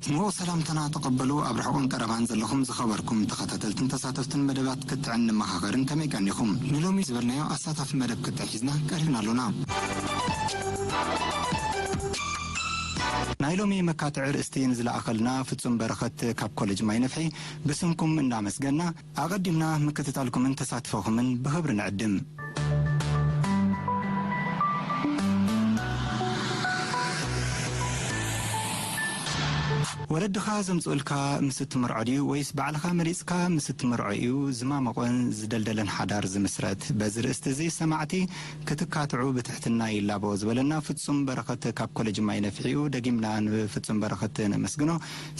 ምዉቕ ሰላምታና ተቐበሉ። ኣብ ርሑቕን ቀረባን ዘለኹም ዝኸበርኩም ተኸታተልትን ተሳተፍትን መደባት ክትዕን ንመኻኸርን ከመይ ቀኒኹም? ንሎሚ ዝበልናዮ ኣሳታፊ መደብ ክትዕ ሒዝና ቀሪብና ኣሎና። ናይ ሎሚ መካትዒ ርእስቲ ንዝለኣኸልና ፍጹም በረኸት ካብ ኮሌጅ ማይ ነፍሒ ብስምኩም እንዳመስገና፣ ኣቐዲምና ምክትታልኩምን ተሳትፎኹምን ብኽብሪ ንዕድም። ወለድኻ ዘምጽኡልካ ምስ እትምርዖ ድዩ ወይስ ባዕልኻ መሪጽካ ምስ እትምርዖ እዩ ዝማመቖን ዝደልደለን ሓዳር ዝምስረት? በዚ ርእስቲ እዚ ሰማዕቲ ክትካትዑ ብትሕትና ይላቦ ዝበለና ፍጹም በረኸት ካብ ኮሌጅ ማይ ነፍሒኡ ደጊምና ንፍጹም በረኸት ነመስግኖ።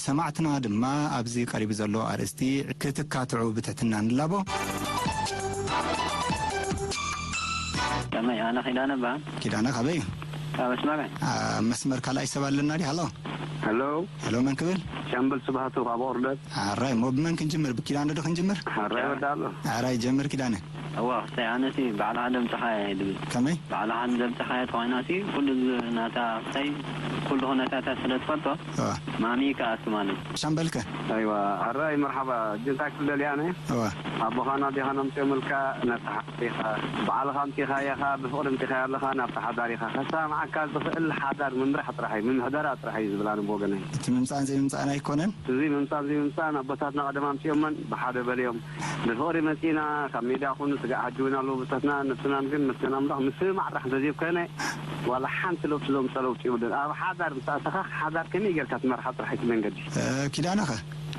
ሰማዕትና ድማ ኣብዚ ቀሪቡ ዘሎ ኣርእስቲ ክትካትዑ ብትሕትና ንላቦ። ከመይ፣ ኣነ ኪዳነ እበሃል። ኪዳነ ካበይ? ካብ ኣስመራ። ኣብ መስመር ካልኣይ ሰብ ኣለና ድዩ? ሃሎ። ሃሎ። ሃሎ፣ መን ክብል? ሻምበል ስብሃቱ ካብ ኦርደት። ኣራይ፣ እሞ ብመን ክንጅምር? ብኪዳነ ዶ ክንጅምር? ኣራይ ወዳ ኣሎ። ኣራይ፣ ጀምር ኪዳነ። እዋ፣ ክስታይ ኣነሲ ባዕልኻ ደምጽኻ እየ ድብል። ከመይ? ባዕልኻ ደምጽኻ እየ ተኾይናሲ፣ ኩሉ ዝ-፣ ናታ ክስታይ፣ ኩሉ ኩነታታት ስለ ትፈልጦ፣ እዋ። ማሚ ከኣ እሱ ማለት። ሻምበልከ? ኣይዋ፣ ኣራይ መርሓባ፣ ጅንታ ክልደል እያ ኣነ። እዋ። ኣቦኻን ኣዴኻን ኣምጺኦምልካ፣ ናብታ ሓዳር ኢኻ። ባዕልኻ ኣምጺኻዮ ኢኻ፣ ብፍቕሪ ኣምጺኻዮ ኣለኻ፣ ናብታ ሓዳር ኢኻ። ከሰማምዓካ ዝኽእል ሓዳር ምምራሕ ጥራሕ እዩ፣ ምምሕደራ ጥራሕ እዩ ዝብል ኣነ ብወገነይ። እቲ ምምጻእን ዘይምምጻእን ኣይኮነን? እዚ ምምጻእን ዘይምምጻእን ኣቦታትና ቀደም ኣምጺኦመን ብሓደ በልዮም። ብፍቕሪ መጺና፣ ካብ ሜዳ ኹን ስጋዕ ሕጂ እውን ኣለዉ ብተትና፣ ነብስናን ግን መስገን ኣምላኽ ምስምማዕ ጥራሕ እንተዘይኮነ፣ ዋላ ሓንቲ ለውጢ ዘምጽኦ ለውጢ የብሉን። ኣብ ሓዳር ምስ ኣተኻ፣ ሓዳር ከመይ ጌርካ ትመርሓ ጥራሕ እቲ መንገዲ። እ፣ ኪዳነኸ?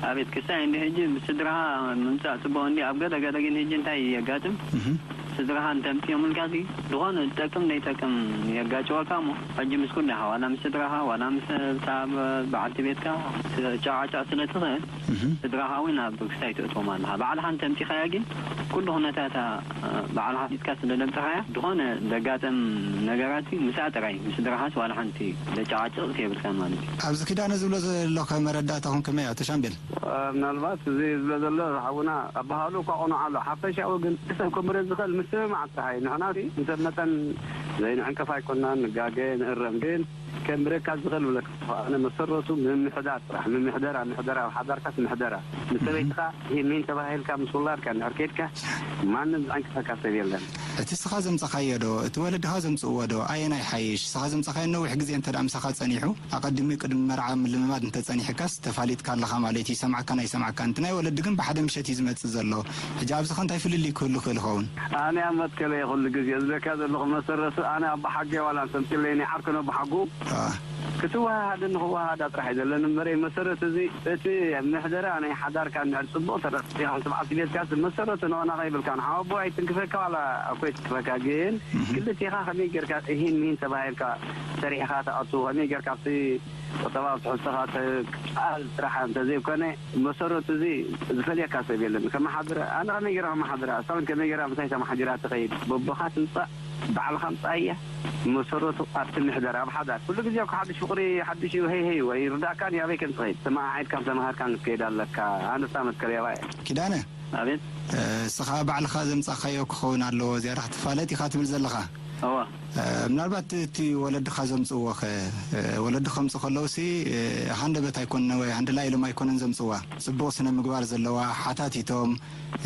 ኣቤት ክስታይ እንዲ ሕጂ ብስድራኻ ምምጻእ ጽቡቕ እንዲ ኣብ ገለ ገለ ግን ሕጂ እንታይ የጋጥም? እህ። ስድራኻ እንተምጽኦምልካ ሲ ዝኾነ ዝጠቅም ዘይጠቅም የጋጭወካ እሞ ሕጂ ምስ ኩላኻ ዋላ ምስ ስድራኻ ዋላ ምስ እታ ብ-፣ በዓልቲ ቤትካ ትጨቃጨቅ ስለ ትኽእል እህ። ስድራኻ እውን ኣብ ክስታይ ትእትዎም ኣለኻ። ባዕልኻ እንተምጺኻያ ግን ኩሉ ኩነታታ ባዕልኻ ሒዝካ ስለ ዘምጻኻያ ዝኾነ ዘጋጥም ነገራት ምስኣ ጥራይ ምስ ስድራኻስ ዋላ ሓንቲ ዘጨቃጭቅ የብልካን ማለት እዩ። ኣብዚ ኪዳነ ዝብሎ ዘሎ ከ መረዳእታኹም ከመይ እዩ ኣቶ ሻምበል? አ፣ ምናልባት እዚ ዝብሎ ዘሎ ሓውና ኣበሃሉ እኳ ቅኑዕ ኣሎ። ሓፈሻዊ ግን ሰብ ከምርእ ዝኽእል ምስምማዕ ጥራሕ እዩ። ንሕና ሲ ንሰብ መጠን ዘይንዕንቀፍ ኣይኮንናን፣ ንጋገ፣ ንእረም። ግን ከምርካ ዝኽእል ብለካ ኣነ መሰረቱ ምምሕዳር ጥራሕ፣ ምምሕደራ፣ ምሕደራ፣ ኣብ ሓዳርካስ ምሕደራ። ምስ ሰበይትኻ ሂን ሚን ተባሂልካ ምስ ውላድካ እንድሕር ከይድካ ማንም ዝዕንቅፈካ ሰብ የለን። እቲ እስኻ ዘምጻኻዮ ዶ፣ እቲ ወለድኻ ዘምጽእዎ ዶ፣ ኣየናይ ይሓይሽ? እስኻ ዘምጻኻዮ ነዊሕ ግዜ እንተ ደኣ ምሳኻ ጸኒሑ፣ ኣቐዲሙ ቅድሚ መርዓ ምልምማድ እንተ ጸኒሕካስ፣ ተፋሊጥካ ኣለኻ ማለት እዩ። ይሰምዓካን ኣይሰምዓካን። እቲ ናይ ወለዲ ግን ብሓደ ምሸት እዩ ዝመጽእ ዘሎ። ሕጂ ኣብዚኸ እንታይ ፍልልይ ክህሉ ክእል ይኸውን? ኣነ ኣብ መትከለይ ኩሉ ግዜ ዝብለካ ዘለኹ መሰረቱ፣ ኣነ ኣቦሓጎ ዋላ እንተምጽለይ ናይ ዓርከይ ኣቦሓጎ ኣዋ። ክትወሃሃደኒ ክወሃሃዳ ጥራሕ እዩ ዘለኒ እምበረይ፣ መሰረቱ እዚ፣ እቲ ምሕደራ ናይ ሓዳርካ እንድሕር ጽቡቕ ተረዲእካ ምስ በዓልቲ ቤትካ፣ መሰረቱ ነቐናቐ ይብልካን። ሓወቦ ኣይትንክፈካ ዋላ ኣኮ ኣይትንክፈካ፣ ግን እህ። ክልቴኻ ከመይ ጌርካ እሂን ምሂን ተባሂልካ ሰሪሕኻ ትኣቱ፣ ከመይ ጌርካ ኣብቲ ቁጠባዊ ትሕዝቶኻ ትቃል ጥራሕ እንተዘይኮነ፣ መሰረቱ እዚ ዝፈልየካ ሰብ የለን። ከመሓድር፣ ኣነ ከመይ ጌረ ከመሓድራ፣ እሳ እውን ከመይ ጌራ ምሳይ ተመሓዲራ ትኸይድ፣ በቦኻ ትምጻእ፣ ባዕልኻ ምጻእያ፣ መሰረቱ ኣብቲ ምሕደራ፣ ኣብ ሓዳር። ኩሉ ግዜ እኮ ሓድሽ ፍቕሪ፣ ሓድሽ እዩ፣ ሄይ ሄይ፣ ወይ ይርዳእካን እዩ፣ ኣበይ ከም ትኸይድ፣ ተመዓዒድካን ተማሃርካን ክትከይድ ኣለካ። ኣነ እሳ መትከል ያባ እየ። ኪዳነ፣ ኣቤት። እ፣ እስኻ ባዕልኻ ዘምጻእካዮ ክኸውን ኣለዎ፣ ዝያዳ ክትፋለጥ ኢኻ ትብል ዘለኻ። እዋ። እ፣ ምናልባት እቲ ወለድኻ ዘምጽእዎ ኸ፣ እ፣ ወለድኻ ከምጽእ ከለውሲ፣ እ፣ ሃንደበት ኣይኮነን ወይ ሃንደላ ኢሎም ኣይኮነን ዘምጽዋ። ጽቡቕ ስነ ምግባር ዘለዋ፣ ሓታቲቶም፣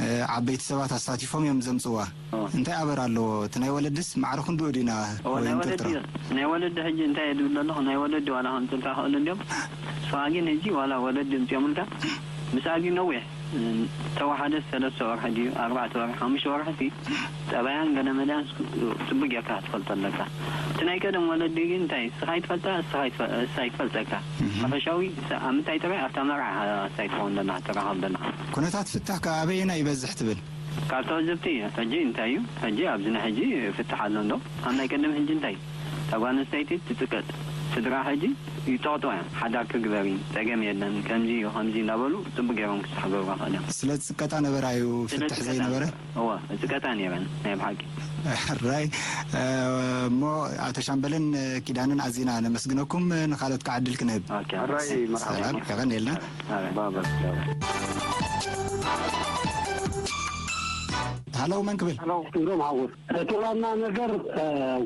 እ፣ ዓበይቲ ሰባት ኣሳቲፎም እዮም ዘምጽዋ። እዋ። እንታይ ኣበር ኣለዎ? እቲ ናይ ወለድስ ማዕረ ክንድኡ ዲና እዋ፣ ወይ ናይ ወለዲ፣ እንጥርጥሮ? ናይ ወለዲ ሕጂ እንታይ እየ ዝብል ዘለኹ? ናይ ወለዲ ዋላ ከምጽልካ ክእሉ እንድዮም። ንስኻ ግን ሕጂ ዋላ ወለዲ እምጽኦምልካ፣ ምስኣ ግን ነዊሕ ተዋሓደ ሰለስተ ወርሒ ድዩ፣ ኣርባዕተ ወርሒ፣ ሓሙሽተ ወርሒ ሲ፣ ጠባያን ገለ መዳን ስ-፣ ጽቡቅ ጌርካ ክትፈልጦ ኣለካ። እቲ ናይ ቀደም ወለዲ ግን እንታይ፣ እስኻ ይትፈልጣ፣ እስኻ ይትፈ-፣ እሳ ይትፈልጠካ። እህ። ሓፈሻዊ፣ እሳ ኣብ ምንታይ ጥራይ፣ ኣብታ መርዓ እሳ ይትኸውን ደላ፣ ትራኸብ ደላ። ኩነታት ፍትሕ ከ ኣበየና ይበዝሕ ትብል? ካብ ተወዘብቲ ሕጂ እንታይ እዩ? ሕጂ ኣብዚ ናይ ሕጂ ፍትሕ ኣሎ እንዶ? ኣብ ናይ ቀደም ሕጂ እንታይ? እታ ጓል ኣንስተይቲ ትጽቀጥ። ስድራ ሕጂ ይጠቕጥዋ እዮም። ሓዳር ክግበሪ፣ ጸገም የለን፣ ከምዚ እዩ፣ ከምዚ እንዳበሉ ጽቡቅ ገይሮም ክሳሕ ገብሩ ይኽእል እዮም። ስለ ዝጽቀጣ ነበራ እዩ ስለ ፍትሕ ዝጽቀጣ ዘይነበረ? ነበራ። እወ፣ ዝጽቀጣ ነይረን፣ ናይ ብሓቂ። ሕራይ፣ እ፣ እሞ ኣቶ ሻምበልን ኪዳንን ኣዚና ነመስግነኩም፣ ንኻልኦት ከዓ ዕድል ክንህብ። ኦኬ። ሕራይ፣ መርሓባ። ሰላም፣ የቐንየልና። ሕራይ። ባባ፣ ባባ። ሃለው መን ክብል? ሃለው። እዞም ሓጎስ፣ እቲ ዋና ነገር እ፣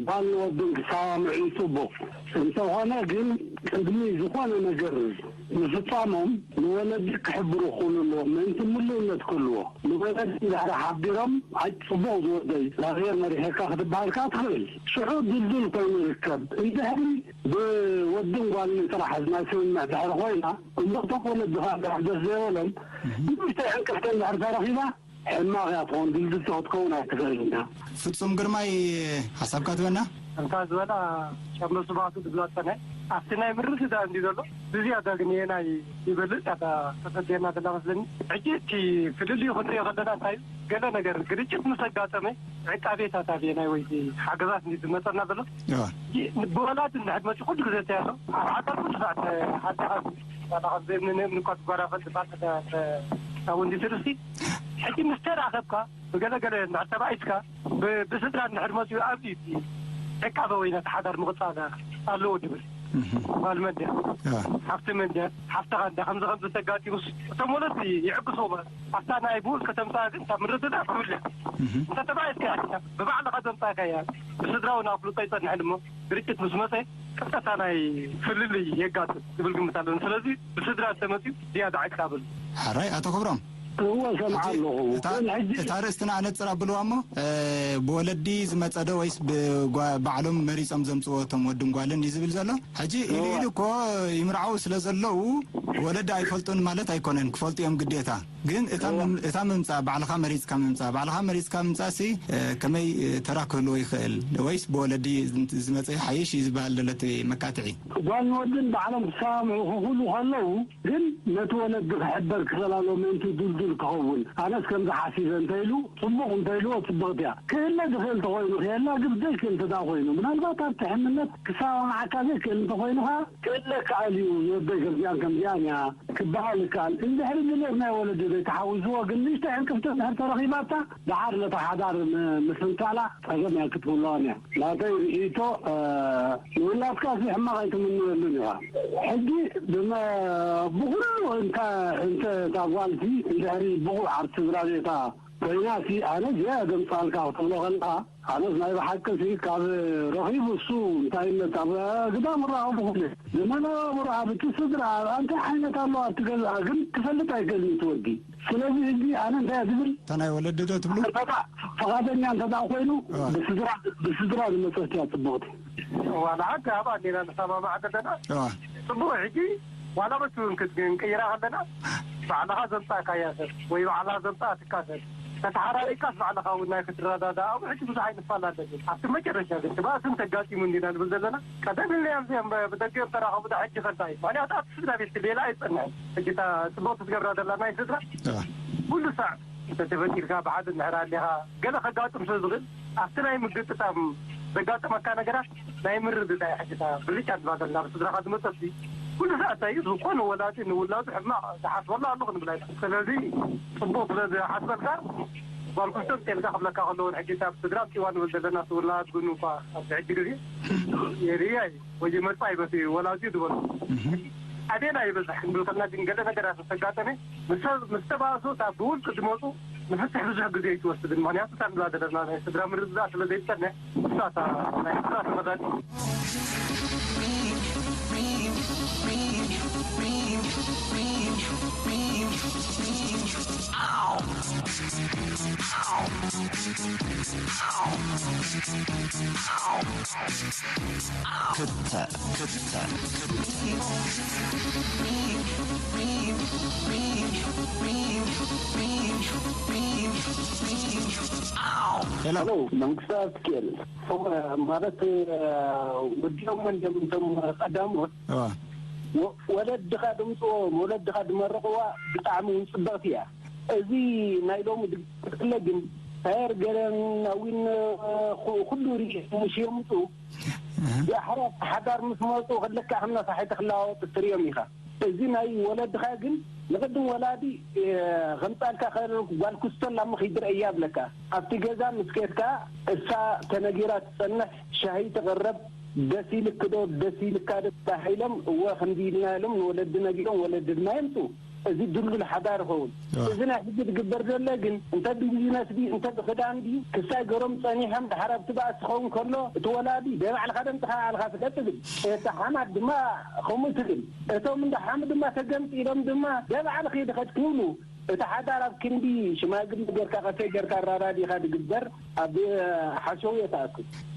ጓል ንወድን ክሰማምዑ እዩ ጽቡቕ። እንተኾነ ግን ቅድሚ ዝኾነ ነገር ምፍጻሞም ንወለዲ ክሕብሩ ክኽእሉ ኣለዎም። ምእንቲ ምሉእነት ክህልዎ ንወለዲ እንድሕር ሓቢሮም ኣይ ጽቡቕ ዝወደይ ላብሔር መሪሐካ ክትበሃልካ ትኽእል። ሽዑ ድልዱል ኮይኑ ይርከብ። እንድሕሪ ብወድን ጓልን ጥራሕ ናይ ስምምዕ ድሕሪ ኮይና እምበእቶም ወለዲ ከዓ ድሕር ደስ ዘይበሎም ንእሽተይ ዕንቅፍቲ እንድሕር ተረኺባ ሕማቕ እያ ትኸውን፣ ድልድልቲ ክትከውን ኣይትኽእልን እያ። ፍጹም ግርማይ ሓሳብካ ትበና? ከምታ ዝበላ ጨምሮ ስብሃቱ ዝብላ ዝጸንሐ ኣብቲ ናይ ምርድዳእ እንዲ ዘሎ ብዝያዳ ግን የናይ ይበልጽ እያ ተፈደየና ዘላ መስለኒ። ሕጂ እቲ ፍልልዩ ክንሪኦ ከለና እንታይ እዩ? ገለ ነገር ግርጭት ምስ ኣጋጠመ ዕቃቤታት ኣበየናይ ወይ ሓገዛት እንዲ ዝመጸና ዘሎ ብወላድ እንድሕር መፂ ኩሉ ግዜ እንታይ ኣሎ ኣብ ሓዳር ኩሉ ሰዓት ሓዳኻ ባላ ከም ዘይምንም እኳ ትጓራፈል ትባል ተሳውን ዲትርሲ ሕጂ ምስ ተራኸብካ ብገለገለ እንድሕር ተባኢስካ ብስድራ እንድሕር መፅኡ ኣብዚ ዕቃበ ወይ ነቲ ሓዳር ምቕፃል ኣለዎ ድብል ጓል መን ድያ ሓፍቲ መን ድያ ሓፍትኻ እንዳ ከምዚ ከምዚ ተጋጢሙስ እቶም ወለዲ ይዕግሶ ማለት ኣብታ ናይ ብኡል ከተምፃ ግን ካብ ምርድዳእ ክብል እንተ ተባኢስካ ብባዕልኻ ዘምፃእካ እያ ብስድራ እውን ኣፍልጦ ይፀንሕን እሞ ግርጭት ምስ መፀ ቀጥታ ናይ ፍልልይ የጋጥም ዝብል ግምት ኣለኒ። ስለዚ ብስድራ እንተመፅኡ ዝያዳ ዕቃብል። ሕራይ ኣቶ ክብሮም እወ ሰምዓ ኣለኹ። ግን ሕጂ እታ ርእስትና ኣነፅር ኣብልዋ እሞ ብወለዲ ዝመፀ ዶ ወይስ ባዕሎም መሪፆም ዘምፅዎ እቶም ወድን ጓልን እዩ ዝብል ዘሎ። ሕጂ ኢሉ ኢሉ እኮ ይምርዓው ስለ ዘለዉ ወለዲ ኣይፈልጡን ማለት ኣይኮነን፣ ክፈልጡ እዮም ግዴታ። ግን እታ ምምፃእ ባዕልኻ መሪፅካ ምምፃእ ባዕልኻ መሪፅካ ምምፃእ ሲ ከመይ ተራ ክህልዎ ይኽእል? ወይስ ብወለዲ ዝመፀ ሓይሽ እዩ ዝበሃል ዘሎ እቲ መካትዒ? ጓል ንወድን ባዕሎም ክሰማምዑ ክኽእሉ ከለዉ ግን ነቲ ወለዲ ክሕበር ክኽእል ኣለዎ ምእንቲ ድልዱል ክኸውን። ኣነስ ከምዚ ሓሲበ እንተኢሉ ፅቡቕ እንተኢልዎ ፅብቕቲ እያ። ክእለ ዝኽእል እንተኾይኑ ክየላ ግን ዘይክእል እንተደኣ ኮይኑ ምናልባት ኣብቲ ሕምነት ክሰማምዓካ ዘይክእል እንተኾይኑ ኸዓ ክእለ ክኣል እዩ ንወደይ ከምዚኣን ከምዚኣን እያ ክበሃል ይከኣል። እንድሕሪ ድሌት ናይ ወለዲ ዘይተሓዊስዎ ግን ንእሽተይ ዕንቅፍቲ እንድሕር ተረኺባታ ደሓር ነታ ሓዳር ምስንካላ ጸገም እያ ክትህልዋን እያ። ናተይ ርእይቶ ንውላድካ ሲ ሕማቕ ኣይትምነየሉን ኢኻ። ሕጂ ብመ ብኹሉ እንተ እንተ እታ ጓልሲ እንድሕሪ ብቑዕ ኣብቲ ስድራ ቤታ ኮይናሲ ኣነ እዚኣ እየ ዘምጻልካ ክትብሎ ከለኻ ኣነስ ናይ ብሓቂ ሲ ካብ ረኺቡ እሱ እንታይ ኢልነት ኣብ ግዳም ራኸቡ ኩሉ ዘመናዊ ብርሃ ብቲ ስድራ እንታይ ዓይነት ኣሎ ኣብቲ ገዛ ግን ክፈልጥ ኣይክእልን እቲ ወዲ ስለዚ ሕጂ ኣነ እንታይ እየ ዝብል እታ ናይ ወለዲ ዶ ትብሉ ፈቓደኛ እንተ ደኣ ኮይኑ ብስድራ ብስድራ ዝመፀት እያ ፅቡቕቲ ዋላ ሓንቲ ኣብኣ እንዲና ንሰማማዕ ዘለና ፅቡቕ ሕጂ ዋላ በቲ እውን ክንቅይራ ከለና ባዕልኻ ዘምፃእካያ ሰብ ወይ ባዕልኻ ዘምፃእትካ ሰብ ተተሓራሪቅካስ ባዕልኻ እውን ናይ ክትረዳዳእ ኣብኡ ሕጂ ብዙሕ ኣይንፈላለን ኣብቲ መጨረሻ ግን ትባእስን ተጋጢሙ እንዲና ንብል ዘለና ቀደም ኢልና እዮም እዚኦም ብደገ እዮም ተራኸቡ ዳ ሕጂ ከንታ እዩ ምክንያቱ ኣብቲ ስድራ ቤት ሌላ ኣይፀንዕን ሕጂ እታ ፅቡቅ ትገብራ ዘላ ናይ ስድራ ኩሉ ሳዕ እንተተፈጢርካ ብሓደ እንድሕር ኣሊኻ ገለ ከጋጥም ስለ ዝኽእል ኣብቲ ናይ ምግጥጣም ዘጋጠመካ ነገራት ናይ ምርድዳእ ሕጅታ ብልጫ ንባገር ናብ ስድራኻ ዝመፀሲ ኩሉ ሰዓት እዩ ዝኾነ ወላዲ ንውላዱ ሕማቕ ዝሓስበሉ ኣሎ ክንብል ኣይትኽእል ስለዚ ፅቡቅ ስለ ዝሓስበልካ ጓል ክስቶ ጤልካ ክብለካ ከለውን ሕጂ ኣብ ስድራ ፂዋ ንብል ዘለና ትውላድ ግን እኳ ኣብዚ ሕጂ ግዜ የርእያ እዩ ወይ ይመርፃ እዩ በቲ ወላዲ ዝበሉ ኣዴና ይበዝሕ ክንብል ከልና ግን ገለ ነገራት ዝተጋጠመ ምስ ተባእሱ እታ ብውልቂ ዝመፁ ንፍትሕ ብዙሕ ግዜ ኣይትወስድን ምክንያቱ እታ ንብላ ዘለና ናይ ስድራ ምርድዳእ ስለ ዘይፀንሕ እሳ እታ ናይ ስድራ ተመራፂ ክተ ክተ ሄሎ መንግስቱ ኣትክል ማለት ወዲኦም እንዲም እቶም ቀዳሞት ወለድኻ ድምፅዎም ወለድኻ ድመርቕዋ ብጣዕሚ እውን ፅብቕቲ እያ እዚ ናይ ሎሚ ድግስ ግን ታየር ገለን ኣዊን ኩሉ ሪኢሙሽ የምፁ ብኣሕራት ሓዳር ምስ መፁ ክልካ ከም ነፋሒቶ ክለዋወጡ ትሪኦም ኢኻ እዚ ናይ ወለድኻ ግን ንቅድም ወላዲ ከምፃልካ ጓል ኩስቶላ ምኺድ ርአያ ብለካ ኣብቲ ገዛ ምስ ከድካ እሳ ተነጊራ ትፀንሕ ሻሂ ትቕረብ ደስ ኢልክ ዶ ደስ ኢልካ ዶ ተባሂሎም እወ ክንዲ ኢልና ኢሎም ንወለዲ ነጊሮም ወለዲ ድማ የምፁ እዚ ድልዱል ሓዳር ይኸውን። እዚ ናይ ሕጂ ዝግበር ዘሎ ግን እንተ ብቢዝነስ ድዩ እንተ ብክዳን ድዩ ክሳይ ገሮም ጸኒሖም ድሓር ኣብቲ ባእሲ ክኸውን ከሎ እቲ ወላዲ ደይ ባዕልኻ ደምፅኻ ባዕልኻ ፍለጥ ትብል። እታ ሓማት ድማ ከምኡ ትብል። እቶም እንዳ ሓሙ ድማ ተገምጢሎም ድማ ደይ ባዕልኺ ድኸድ ክብሉ እቲ ሓዳር ኣብ ክንዲ ሽማግለ ጌርካ ቀሰይ ጌርካ ኣራዳዲኻ ድግበር ኣብ ሓሸውየ ተኣቱ።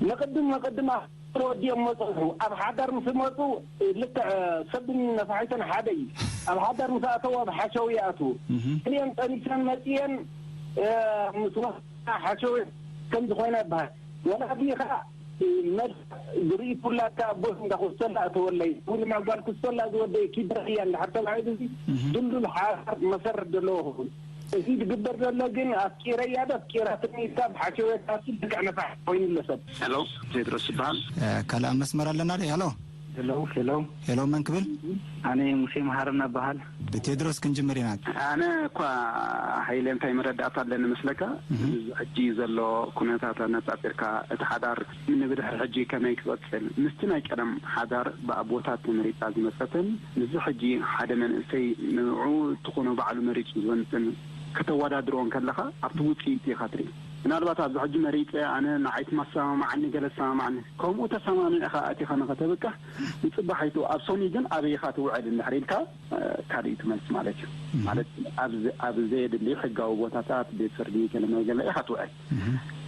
መቕድም መቕድም ተወዲኦም መፅሑ ኣብ ሓዳር ምስ መፁ ልክዕ ሰብን ነፋሒቶን ሓደ እዩ። ኣብ ሓዳር ምስ ኣተው ኣብ ሓሸው ይኣትዉ። ክልኤን ጠኒሰን መፅየን ምስ ወስዳ ሓሸው ከም ዝኾይና ይበሃል። ወላዲ ኸዓ መድ ዝርኢ ፉላካ ኣቦ እንዳ ክስቶላ ኣተወለይ እውን ናብ ጓል ክስቶላ ዝወደይ ኪብረኽያ እንድሓር ተባሂሉ እዚ ድልዱል ሓዳር መሰረት ዘለዎ ክኸውን እዚ ዝግበር ዘሎ ግን ኣፍቂረያ ዶ ኣፍቂራትኒ ኢልካ ብሓሸውየት ኣትል ልክዕ ነፋሕ ኮይኑ ኣለሰብ። ሄሎ፣ ቴድሮስ ይበሃል። ካልኣ መስመር ኣለና ዶ? ሄሎ። ሄሎ፣ ሄሎ። ሄሎ፣ መን ክብል? ኣነ ሙሴ መሃርና በሃል። ብቴድሮስ ክንጅምር ኢና። ኣነ እኳ ሃይለ እንታይ መረዳእታ ኣለኒ መስለካ? እዚ ሕጂ ዘሎ ኩነታት ኣነጻጺርካ እቲ ሓዳር ንብድሕር ሕጂ ከመይ ክቐጽል ምስቲ ናይ ቀደም ሓዳር ብኣቦታት ተመሪጻ ዝመጸትን ምስዚ ሕጂ ሓደ መንእሰይ ንዑ ትኾኖ ባዕሉ መሪጹ ዝወንጽን ከተወዳድሮ እንከለኻ ኣብቲ ውጽኢት ኢኻ ትርኢ። ምናልባት ኣብዚ ሕጂ መሪጸ ኣነ ንዓይ ትማሰማማዓኒ ገለ ሰማማዓኒ ከምኡ ተሰማሚዕኻ ኣቲኻ ንኸተብቅሕ ንጽባሕ ኣይትው ኣብ ሶኒ ግን ኣበይኻ ትውዕል እንድሕር ኢልካ ካልእ እዩ ትመልስ ማለት እዩ። ማለት ኣብ ዘየድሊ ሕጋዊ ቦታታት ቤት ፍርዲ ገለ ናይ ገለ ኢኻ ትውዕል።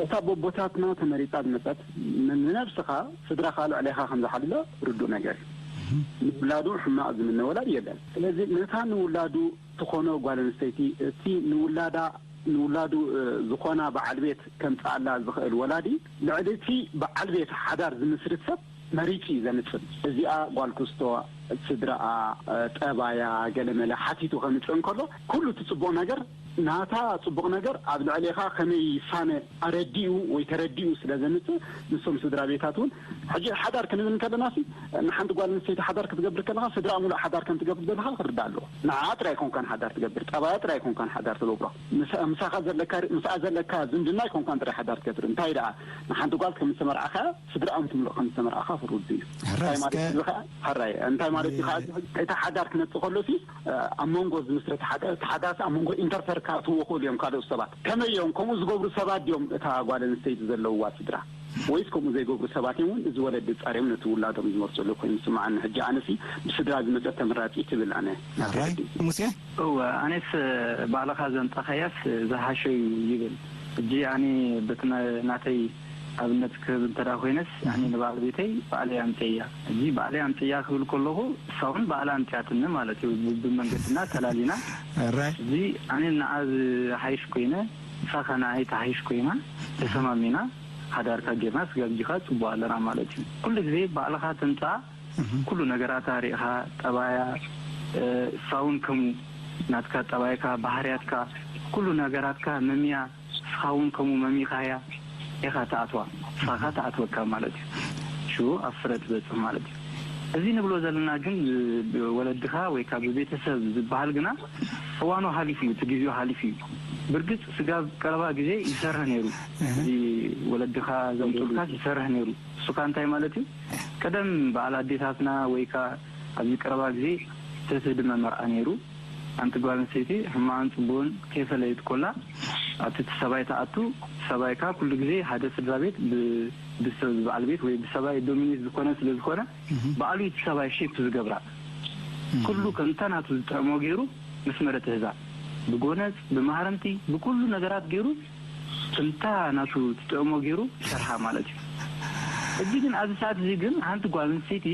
እታ ቦቦታትና ተመሪጻ ዝመጸት ንነብስኻ ስድራኻ ልዕሌኻ ከም ዝሓልሎ ርዱእ ነገር እዩ። ንውላዱ ሕማቕ ዝምነ ወላዲ የለን። ስለዚ ነታ ንውላዱ ትኾኖ ጓል ኣንስተይቲ እቲ ንውላዳ ንውላዱ ዝኾና በዓል ቤት ከምጽኣላ ዝኽእል ወላዲ ልዕሊ እቲ በዓል ቤት ሓዳር ዝምስርት ሰብ መሪጹ እዩ ዘምጽእ። እዚኣ ጓል ክስቶ ስድራኣ ጠባያ ገለመለ ሓቲቱ ከምጽእ እንከሎ ኩሉ እቲ ጽቡቕ ነገር ናታ ጽቡቕ ነገር ኣብ ልዕሌኻ ከመይ ይሳነ ኣረዲኡ ወይ ተረዲኡ ስለ ዘምጽእ ንሶም ስድራ ቤታት እውን ሕጂ ሓዳር ክንብል እንከለና ሲ ንሓንቲ ጓል ኣንስተይቲ ሓዳር ክትገብር ከለኻ ስድራ ሙሉእ ሓዳር ከም ትገብር ዘለኻ ክርዳእ ኣለዎ። ንዓ ጥራይ ኣይኮንካን ሓዳር ትገብር፣ ጠባያ ጥራይ ኣይኮንካን ሓዳር ትገብሮ። ምሳኻ ዘለካ ምስኣ ዘለካ ዝምድና ኣይኮንካን ጥራይ ሓዳር ትገብር። እንታይ ደኣ ንሓንቲ ጓል ከም ዝተመርዓኻ ስድራኦም ትምልእ ከም ዝተመርዓኻ ፍርዱ እዩ። ሕራይ እንታይ ማለት እስከ- እዚ ኸዓ ሕራይ እንታይ ማለት እዩ ኸዓ እቲ ሓዳር ክመጽእ ከሎ ሲ ኣብ መንጎ ዝምስረት ሓደ እቲ ሓዳርሲ ኣብ መንጎ ኢንተርፈር ክኣትዎ ክእሉ እዮም ካልኦት ሰባት ከመይ እዮም ከምኡ ዝገብሩ ሰባት ድዮም እታ ጓል ኣንስተይቲ ዘለውዋ ስድራ ወይስ ከምኡ ዘይገብሩ ሰባት እዮም እውን እዚ ወለዲ ጻርዮም ነቲ ውላዶም ዝመርጽሉ ኮይኑ ዝስምዓኒ ሕጂ ኣነሲ ብስድራ ዝመጸት ተመራጺ ትብል ኣነ ናተይ ሕራይ ርድኢት። ሙሴ እወ ኣነስ ባዕልኻ ዘምጻኻያስ ዝሓሸ እዩ ይብል ሕጂ ኣነ በቲ ናተይ ኣብነት ክህብ እንተ ኮይነስ ኣነ ንባዕል ቤተይ ባዕለይ ኣምፀያ እዚ ባዕለይ ኣምፀያ ክብል ከለኹ እሳ እውን ባዕላ ኣምፅያትኒ ማለት እዩ ብመንገድና ተላሊና እዚ ኣነ ንዓ ዝሓይሽ ኮይነ ንሳ ከ ንዓይ ትሓይሽ ኮይና ተሰማሚና ሓዳርካ ጌርና ስጋብ ሕጂ ከኣ ፅቡቅ ኣለና ማለት እዩ ኩሉ ግዜ ባዕልኻ ተምፅኣ ኩሉ ነገራታ ሪእኻ ጠባያ እሳ እውን ከምኡ ናትካ ጠባይካ ባህርያትካ ኩሉ ነገራትካ መምያ ንስኻ እውን ከምኡ መሚኻያ ኢኻ ትኣትዋ ንስኻ ከኣ ትኣትወካ ማለት እዩ ሽኡ ኣብ ፍረ ትበፅሕ ማለት እዩ እዚ ንብሎ ዘለና ግን ወለድኻ ወይ ካብ ቤተሰብ ዝበሃል ግና እዋኑ ሓሊፉ እዩ እቲ ግዜኡ ሓሊፉ እዩ ብርግፅ ስጋብ ቀረባ ግዜ ይሰርሕ ነይሩ እዚ ወለድኻ ዘምፅኡልካስ ይሰርሕ ነይሩ እሱኻ እንታይ ማለት እዩ ቀደም በዓል ኣዴታትና ወይ ከኣ ኣብዚ ቀረባ ግዜ ተትህድመ መርዓ ነይሩ ሓንቲ ጓል ኣንስተይቲ ሕማቕን ጽቡቕን ከይፈለየት ኮላ ኣብቲ እቲ ሰብኣይ ትኣቱ እቲ ሰብኣይ ከኣ ኩሉ ግዜ ሓደ ስድራ ቤት ብሰብ በዓል ቤት ወይ ብሰብኣይ ዶሚኔት ዝኾነ ስለ ዝኾነ ባዕሉ እዩ እቲ ሰብኣይ ሼፕ ዝገብራ ኩሉ ከምታ ናቱ ዝጥዕሞ ገይሩ መስመረ ትህዛ ብጎነጽ ብማህረምቲ ብኩሉ ነገራት ገይሩ ከምታ ናቱ ትጥዕሞ ገይሩ ይሰርሓ ማለት እዩ። እዚ ግን ኣብዚ ሰዓት እዚ ግን ሓንቲ ጓል ኣንስተይቲ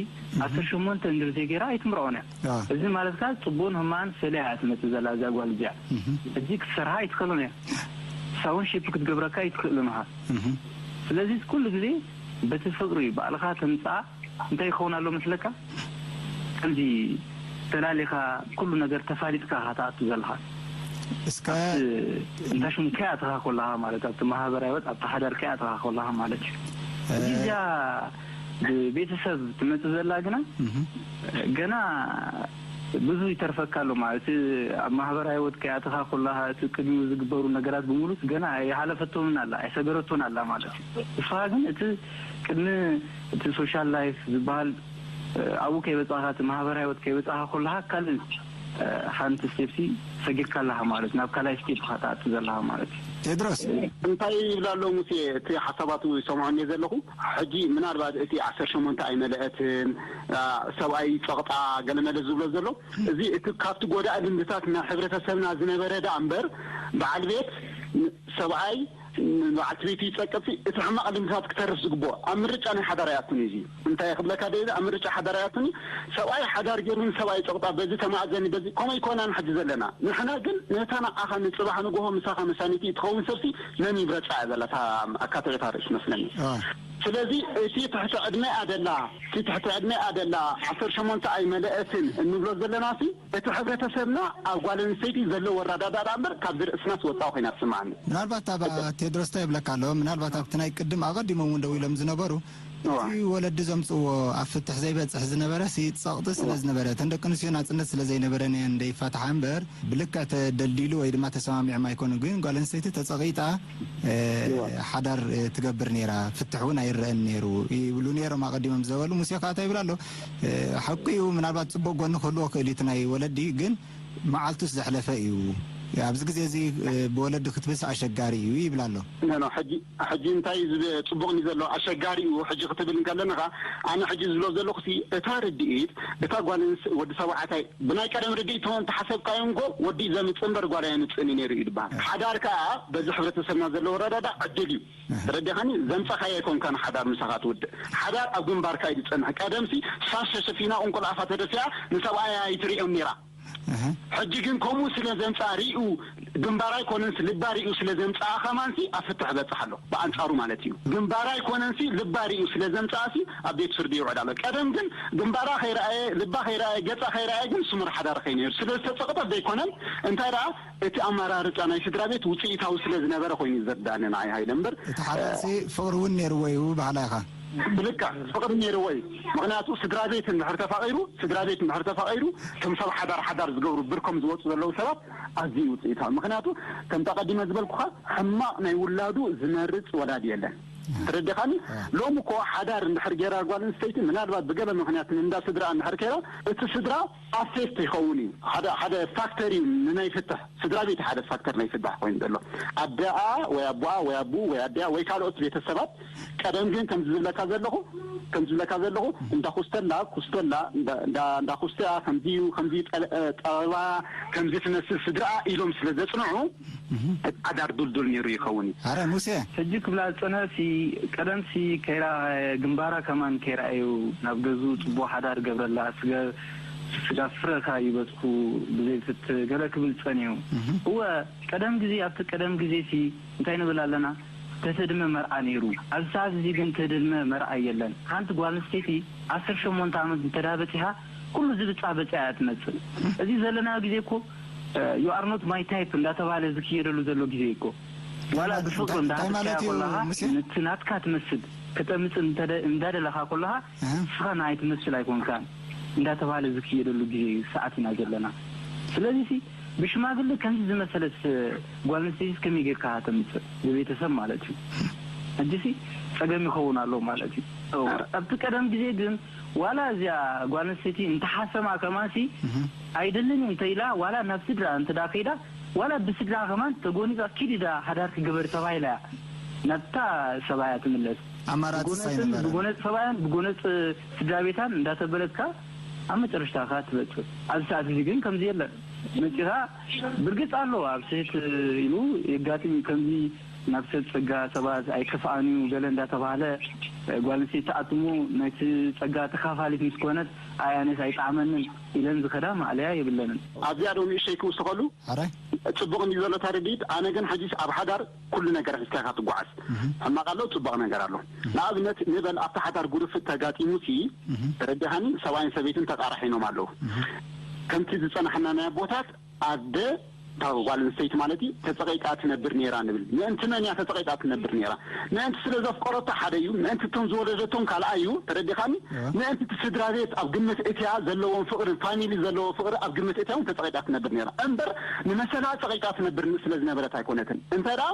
ዓሰርተ ሸሞንተ እንድርዜ ገይራ ኣይትምርዖን እያ። እዚ ማለት ከዓ ፅቡቅን ህማን ፈለያ እያ ትመፅእ ዘላ እዛ ጓል እዚኣ። እዚ ክትሰርሓ ኣይትኽእልን እያ። ንሳ እውን ሼፕ ክትገብረካ ኣይትኽእልን ኢኻ። ስለዚ ኩሉ ግዜ በቲ ፍቅሪ ባዕልኻ ተምፅኣ እንታይ ይኸውን ኣሎ መስለካ? ከምዚ ተላሊኻ ኩሉ ነገር ተፋሊጥካ ኢኻ ትኣቱ ዘለኻ። እስከ ኣብቲ እንታ ሽሙ ከይኣተኻ ከለኻ ማለት ኣብቲ ማህበራዊ ህይወት ኣብቲ ሓዳር ከይኣተኻ ከለኻ ማለት እዩ። እዚ እዚኣ ብቤተሰብ ትመጽእ ዘላ ግና ገና ብዙ ይተርፈካ ኣሎ ማለት ኣብ ማህበራዊ ህይወት ከይኣተኻ ከለኻ እቲ ቅድሚኡ ዝግበሩ ነገራት ብምሉእ ገና ኣይሓለፈቶምን ኣላ ኣይሰገረቶን ኣላ ማለት እዩ። ንስኻ ግን እቲ ቅድሚ እቲ ሶሻል ላይፍ ዝበሃል ኣብኡ ከይበጻኻ እቲ ማህበራዊ ህይወት ከይበጻኻ ከለኻ ካልእ ሓንቲ ስቴፕሲ ሰጊርካ ኣለኻ ማለት ናብ ካልኣይ ስቴፕ ኢኻ ትኣቱ ዘለኻ ማለት እዩ። ቴድሮስ፣ እንታይ ይብላ ኣሎ ሙሴ? እቲ ሓሳባቱ ይሰምዖ እየ ዘለኹ። ሕጂ ምናልባት እቲ ዓሰርተ ሸሞንተ ኣይመለአትን፣ ሰብኣይ ጸቕጣ ገለመለ ዝብሎ ዘሎ፣ እዚ እቲ ካብቲ ጎዳኢ ልምድታት ናይ ሕብረተሰብና ዝነበረ ደኣ እምበር፣ በዓል ቤት ሰብኣይ ንበዓልቲ ቤቱ ይጸቅጥ፣ እቲ ሕማቕ ልምድታት ክተርፍ ዝግብኦ ኣብ ምርጫ ናይ ሓዳር ኣይኣቱን እዩ። እዚ እንታይ ክብለካ ደሊ፣ ኣብ ምርጫ ሓዳር ኣይኣቱን እዩ። ሰብኣይ ሓዳር ገይሩ ንሰብኣይ ጸቕጣ፣ በዚ ተማእዘኒ፣ በዚ ከምኡ ኣይኮናን ሕጂ ዘለና። ንሕና ግን ነታ ንዓኻ ንጽባሕ ንግሆ ምሳኻ መሳኒቲ እትኸውን ሰብሲ ነን ይምረጻ እያ ዘላ እታ ኣካትዕታ ርእሲ መስለኒ። ስለዚ እቲ ትሕቲ ዕድመ ኣደላ፣ እቲ ትሕቲ ዕድመ ኣደላ ዓሰርተ ሸሞንተ ኣይመለአትን እንብሎ ዘለናሲ፣ እቲ ሕብረተሰብና ኣብ ጓል ኣንስተይቲ ዘለዎ ኣረዳድኣ እምበር ካብዚ ርእስና ትወጻእ ኮይና ትስምዓኒ። ምናልባት ኣብ ቴድሮስ እንታይ ይብለካ ኣሎ፣ ምናልባት ኣብቲ ናይ ቅድም ኣቐዲሞም እውን ደው ኢሎም ዝነበሩ፣ እቲ ወለዲ ዘምጽእዎ ኣብ ፍትሕ ዘይበጽሕ ዝነበረ ሲ ጸቕጢ ስለ ዝነበረ፣ እተን ደቂ ኣንስትዮ ናጽነት ስለ ዘይነበረን እየን ዘይፋትሓ እምበር፣ ብልክዕ ተደልዲሉ ወይ ድማ ተሰማሚዖም ኣይኮኑን። ግን ጓል ኣንስተይቲ ተጸቒጣ፣ እ፣ ሓዳር፣ እ፣ ትገብር ነይራ፣ ፍትሕ እውን ኣይረአን ነይሩ ይብሉ ነይሮም ኣቐዲሞም ዝበሉ። ሙሴ ከኣ እንታይ ይብል ኣሎ? እ፣ ሓቂ እዩ፣ ምናልባት ጽቡቕ ጎኒ ክህልዎ ክእል እዩ እቲ ናይ ወለዲ፣ ግን መዓልቱስ ዘሕለፈ እዩ። ኣብዚ ግዜ እዚ፣ እ፣ ብወለዲ ክትብስ ኣሸጋሪ እዩ ይብል ኣሎ። ኖ፣ ኖ፣ ሕጂ፣ ሕጂ እንታይ እዩ ዝብ-፣ ጽቡቕ እዩ ዘሎ? ኣሸጋሪ እዩ ሕጂ ክትብል እንከለንኻ፣ ኣነ ሕጂ ዝብሎ ዘለኹሲ፣ እታ ርድኢት፣ እታ ጓል ኣንስ-፣ ወዲ ተባዕታይ፣ ብናይ ቀደም ርድኢት እንተ ሓሰብካዮ እንኮ፣ ወዲ ዘምጽእ እምበር ጓል ኣየምጽእን እዩ ነይሩ እዩ ዝበሃል። ሓዳር ከኣ በዚ ሕብረተሰብና ዘለዎ ኣረዳድኣ ዕድል እዩ። ተረዲኻኒ? ዘምጻኻዮ ኣይኮንካን ሓዳር ምሳኻ ትውድእ። ሓዳር ኣብ ግንባርካ እዩ ዝጸንሕ። ቀደምሲ ሻሽ ተሸፊና፣ ቁንቁል ኣፋ ተደፊኣ፣ ንሰብኣያ ኣይትርእዮን ነይራ። ሕጂ ግን ከምኡ ስለ ዘምጽኣ ርእዩ፣ ግንባራ ኣይኮነንስ ልባ ርእዩ ስለ ዘምጽኣ ከማንሲ ኣብ ፍትሕ በጽሕ ኣሎ። ብኣንጻሩ ማለት እዩ። ግንባራ ኣይኮነንሲ ልባ ርእዩ ስለ ዘምጽኣሲ ኣብ ቤት ፍርዲ ይውዕል ኣሎ። ቀደም ግን ግንባራ ከይረኣየ፣ ልባ ከይረኣየ፣ ገጻ ከይረኣየ ግን ስሙር ሓዳር ከይነይሩ። ስለ ዝተጸቕጠ ዘይኮነን፣ እንታይ ደኣ እቲ ኣመራርጻ ናይ ስድራ ቤት ውጽኢታዊ ስለ ዝነበረ ኮይኑ እዩ ዘርዳእኒ ንዓይ ሃይለ እምበር፣ እቲ ሓዳርሲ ፍቕሪ እውን ነይርዎ እዩ በሃላይ ኢኻ። ብልክዕ ፍቕሪ ነይርዎ እዩ። ምኽንያቱ ስድራ ቤት እንድሕር ተፋቒሩ፣ ስድራ ቤት እንድሕር ተፋቒሩ፣ እቶም ሰብ ሓዳር ሓዳር ዝገብሩ ብርኮም ዝወፁ ዘለዉ ሰባት ኣዝዩ ውፅኢታዊ። ምኽንያቱ ከምቲ ኣቐዲመ ዝበልኩኻ ሕማቕ ናይ ውላዱ ዝመርፅ ወላዲ የለን። ተረዲኻኒ? ሎሚ እኮ ሓዳር እንድሕር ገይራ ጓል ኣንስተይቲ ምናልባት ብገለ ምኽንያት ንእንዳ ስድራ እንድሕር ከይራ እቲ ስድራ ኣሴት ይኸውን እዩ። ሓደ ሓደ ፋክተር እዩ ንናይ ፍትሕ። ስድራ ቤት ሓደ ፋክተር ናይ ፍትሕ ኮይኑ ዘሎ። ኣደኣ ወይ ኣቦኣ ወይ ኣቦኡ ወይ ኣደኣ ወይ ካልኦት ቤተሰባት ቀደም ግን ከምዚ ዝብለካ ዘለኹ ከምዚ ዝብለካ ዘለኹ እንዳ ኩስተላ ኩስተላ እንዳ እንዳ እንዳ ኩስተኣ ከምዚ እዩ ከምዚ ጠለ- እ፣ ጠበባ ከምዚ ትመስል ስድራኣ ኢሎም ስለ ዘጽንዑ እቲ ሓዳር ዱልዱል ነይሩ ይኸውን እዩ። ኣረ ሙሴ ሕጂ ክብላ ዝጸንሐ ሲ ቀደም ሲ ከይራ ግንባራ ከማን ከይራ እዩ ናብ ገዝኡ ጽቡቕ ሓዳር ገብረላ ስገ ስጋ ፍረካ ይበጽኩ ብዘይ ፍት ገለ ክብል ጸኒዩ። እወ ቀደም ግዜ ኣብቲ ቀደም ግዜ ሲ እንታይ ንብል ኣለና? ተተድመ መርዓ ነይሩ። ኣብዚ ሰዓት እዚ ግን ተደድመ መርዓ የለን። ሓንቲ ጓል ኣንስተይቲ ዓሰርተ ሸሞንተ ዓመት እንተዳ በጺሓ ኩሉ ዝብጻ በጺያ እያ ትመጽእ። እዚ ዘለናዮ ግዜ እኮ you are not my type እንዳተባለ ዝክየደሉ ዘሎ ግዜ እኮ ዋላ እንታይ ብፍቅሪ ማለት እንዳሃበካያ እዩ? ከለኻ ሙሴ? ነቲ ናትካ ትመስል ከተምጽእ እንተደ- እንዳደለኻ ከለኻ ንስኻ ንዓይ ትመስል ኣይኮንካን እንዳተባለ ዝክየደሉ ግዜ እዩ ሰዓት ኢና ዘለና። ስለዚ ሲ ብሽማግለ ከምዚ ዝመሰለት ጓል ኣንስተይቲ ከመይ ጌርካ ተምጽእ ብቤተሰብ ማለት እዩ። ሕጂ ሲ ጸገም ይኸውን ኣሎ ማለት እዩ። ኣብቲ ቀደም ግዜ ግን ዋላ እዚኣ ጓል ኣንስተይቲ እንተሓሰማ ከማን ሲ ኣይደልን እንተ ኢላ ዋላ ናብ ስድራ እንተ ዳ ከይዳ ዋላ ብስድራ ከማን ተጎኒጻ ኪድ ኢዳ ሓዳር ክግበር ተባሂላ እያ ናብታ ሰብኣያ ትምለስ። ኣማራጺ ብጎነጽን ሳይነበረ። ብጎነጽ ሰብኣያን ብጎነጽ ስድራ ቤታን እንዳተበለትካ ኣብ መጨረሽታ ከኣ ትበጽሕ። ኣብዚ ሰዓት እዚ ግን ከምዚ የለን። መጺኻ ብርግጽ ኣሎ ኣብ ስሕት ኢሉ የጋጥም እዩ። ከምዚ ናብ ሰብ ጸጋ ሰባት ኣይከፍኣን እዩ ገለ እንዳተባህለ ጓል ኣንስተይቲ ትኣትሞ ናይቲ ጸጋ ተኻፋሊት ምስ ኮነት ኣይ ኣነስ ኣይጠዓመንን ኢለን ዝኸዳ ማእለያ የብለንን። ኣብዚኣ ዶ ንእሽተይ ክውስኸሉ ኣረ ጽቡቕ እንዲ ዘሎ ታርዲት ኣነ ግን ሕጂስ ኣብ ሓዳር ኩሉ ነገር ሒዝካ ኢኻ ትጓዓዝ። ሕማቕ ኣሎ፣ ጽቡቕ ነገር ኣሎ። ንኣብነት ንበል ኣብቲ ሓዳር ጉድፍት ተጋጢሙሲ ተረዲኻኒ፣ ሰብኣይን ሰበይትን ተቃራሒኖም ኣለዉ። ከምቲ ዝጸናሕና ናይ ኣቦታት ኣደ እታ ጓል ኣንስተይቲ ማለት እዩ ተጸቒጣ ትነብር ነይራ ንብል። ምእንቲ መን እያ ተጸቒጣ ትነብር ነይራ? ምእንቲ ስለ ዘፍቀረቶ ሓደ እዩ፣ ምእንቲ እቶም ዝወለደቶም ካልኣይ እዩ። ተረዲኻኒ? ምእንቲ እቲ ስድራ ቤት ኣብ ግምት እትያ ዘለዎም ፍቕሪ፣ ፋሚሊ ዘለዎ ፍቕሪ ኣብ ግምት እትያ እውን ተጸቒጣ ትነብር ነይራ። እምበር ንመሰላ ጸቒጣ ትነብር ስለ ዝነበረት ኣይኮነትን። እንታይ ደኣ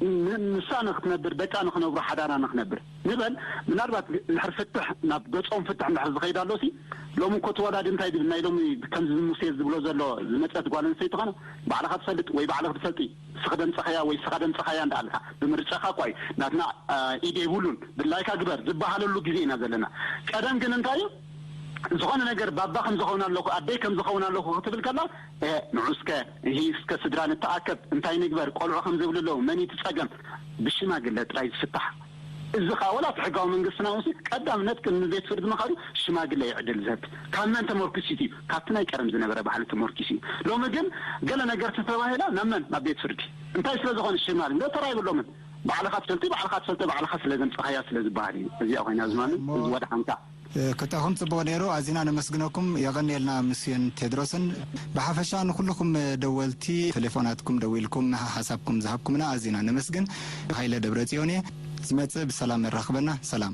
ን- ንሳ ንክትነብር ደቃ ንክነብሩ ሓዳራ ንክነብር ንበል። ምናልባት እንድሕር ፍትሕ ናብ ገጾም ፍትሕ እንድሕር ዝኸይድ ኣሎሲ ሎሚ እኮ ተወዳዲ እንታይ ድብል ናይ ሎሚ ከምዚ ሙሴ ዝብሎ ዘሎ ዝመፀት ጓል ኣንስተይቲ ኾነ ባዕልኻ ትፈልጥ ወይ ባዕልኽ ትፈልጢ ስኽደምፀኸያ ወይ ስኻ ደምፀኸያ እንዳኣልካ ብምርጫኻ እኳ እዩ ናትና ኢደ ይብሉን ድላይካ ግበር ዝበሃለሉ ግዜ ኢና ዘለና። ቀደም ግን እንታይ እዩ ዝኾነ ነገር ባባ ከም ዝኸውን ኣለኹ ኣደይ ከም ዝኸውን ኣለኹ ክትብል ከላ ንዑስከ እስከ ስድራ ንተኣከብ እንታይ ንግበር ቆልዑ ከም ዝብሉ ኣለዉ መን እቲ ፀገም ብሽማግለ ጥራይ ዝፍታሕ። እዚ ከዓ ወላ እቲ ሕጋዊ መንግስትና ውሲ ቀዳምነት ቅድሚ ቤት ፍርዲ ምኻዱ ሽማግለ ይዕድል ዝህብ ካብ መን ተመርኪሱ እዩ ካብቲ ናይ ቀደም ዝነበረ ባህሊ ተመርኪሱ እዩ። ሎሚ ግን ገለ ነገር ተተባሂላ ናብ መን ናብ ቤት ፍርዲ እንታይ ስለ ዝኾነ ሽማግለ ተራ ይብሎምን። ባዕልኻ ትፈልጢ ባዕልኻ ትፈልጢ ባዕልኻ ስለ ዘምፀኻያ ስለ ዝበሃል እዩ እዚኣ ኮይና ዝማምን እዚ ወደ ሓምሳ ክታኹም ጽቡቕ ነይሩ። ኣዚና ነመስግነኩም። የቐንየልና ምስዮን ቴድሮስን ብሓፈሻ ንኹልኹም ደወልቲ ቴሌፎናትኩም ደዊልኩም ሓሳብኩም ዝሃብኩምና ኣዚና ነመስግን። ሃይለ ደብረጽዮን እየ። ዝመጽእ ብሰላም የራኽበና። ሰላም።